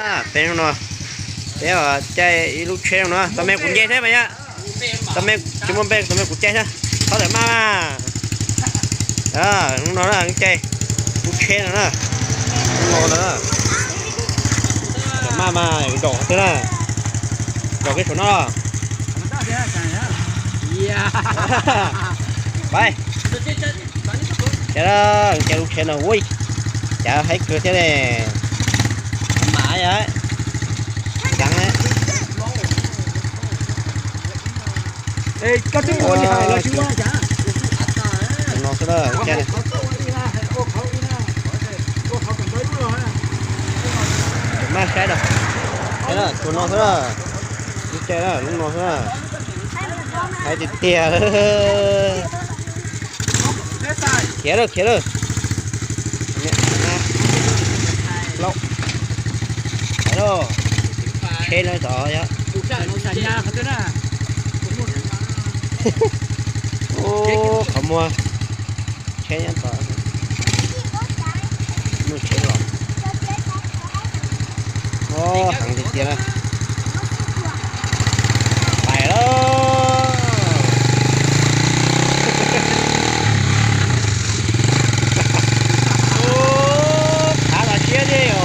Peb hnub no, peb caij ib lub tsheb no, tos me kuv nce thiab mas yom. Tos me tsis muaj npe, tos me kuv caij thiab. Txhob tawm maj mas. Hnub no na caij lub tsheb no na. Hnub no na. Tawm maj mas zaum thiab na. Zaum kiag saum no. Pais. Caij, caij lub tsheb no ua cas haib kawg thiab ne. Mas yom, dang. Tus no xwb na, caij. Maj saib na. Tus no xwb na. Lub caij na, lub no xwb na. Haib tiag tiag. Khiav lawm, khiav lawm. Laub. Tsheb no tod yog. Ub, qhov muag. Tsheb nyob tod. Muaj tsheb los. Ub, heev tiag tiag na. Pais lauj. Ub, qhav los siab thiab os.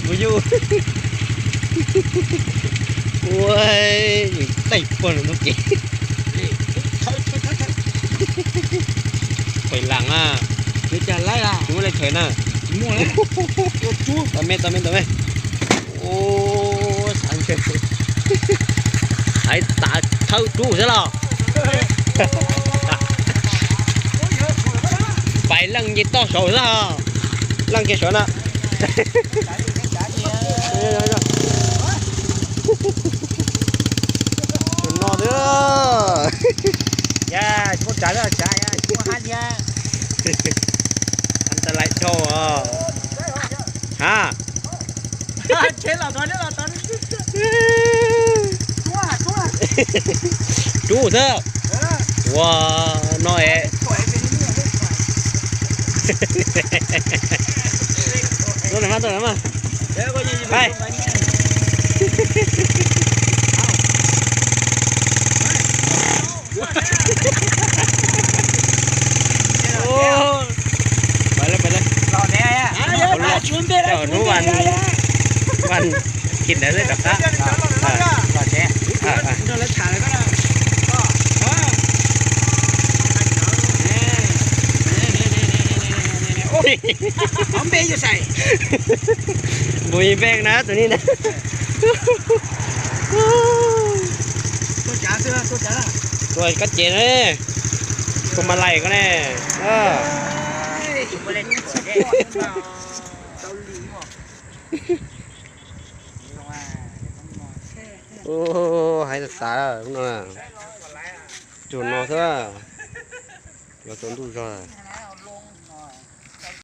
Kuv yug. Ua, yus taij puag lug ntug kev. Pais lam na. Tsis muaj leej thawv na. Tos me, tos me, tos me. Ub, xav ntshe hais tas thawb rub xwb los. Pais leej nce toj saud xwb os. Leej nce saud na. Tus no xwb. Yog tsis muaj tsav, tsav tsis muaj hab thiab. An ta lais dhau os. Ha. Rub xwb. Ua no es. Tuaj mas, tuaj mas. Hais. Pais lawm, pais lawm. Hnub vas, vas kis ntawd rov qab. Npus npe na tus ni na. Tua koj ces na. Tua mas lais koj ne. Ub, hais tas xav no. Tus no xwb. Yuav tsaus ntuj zog.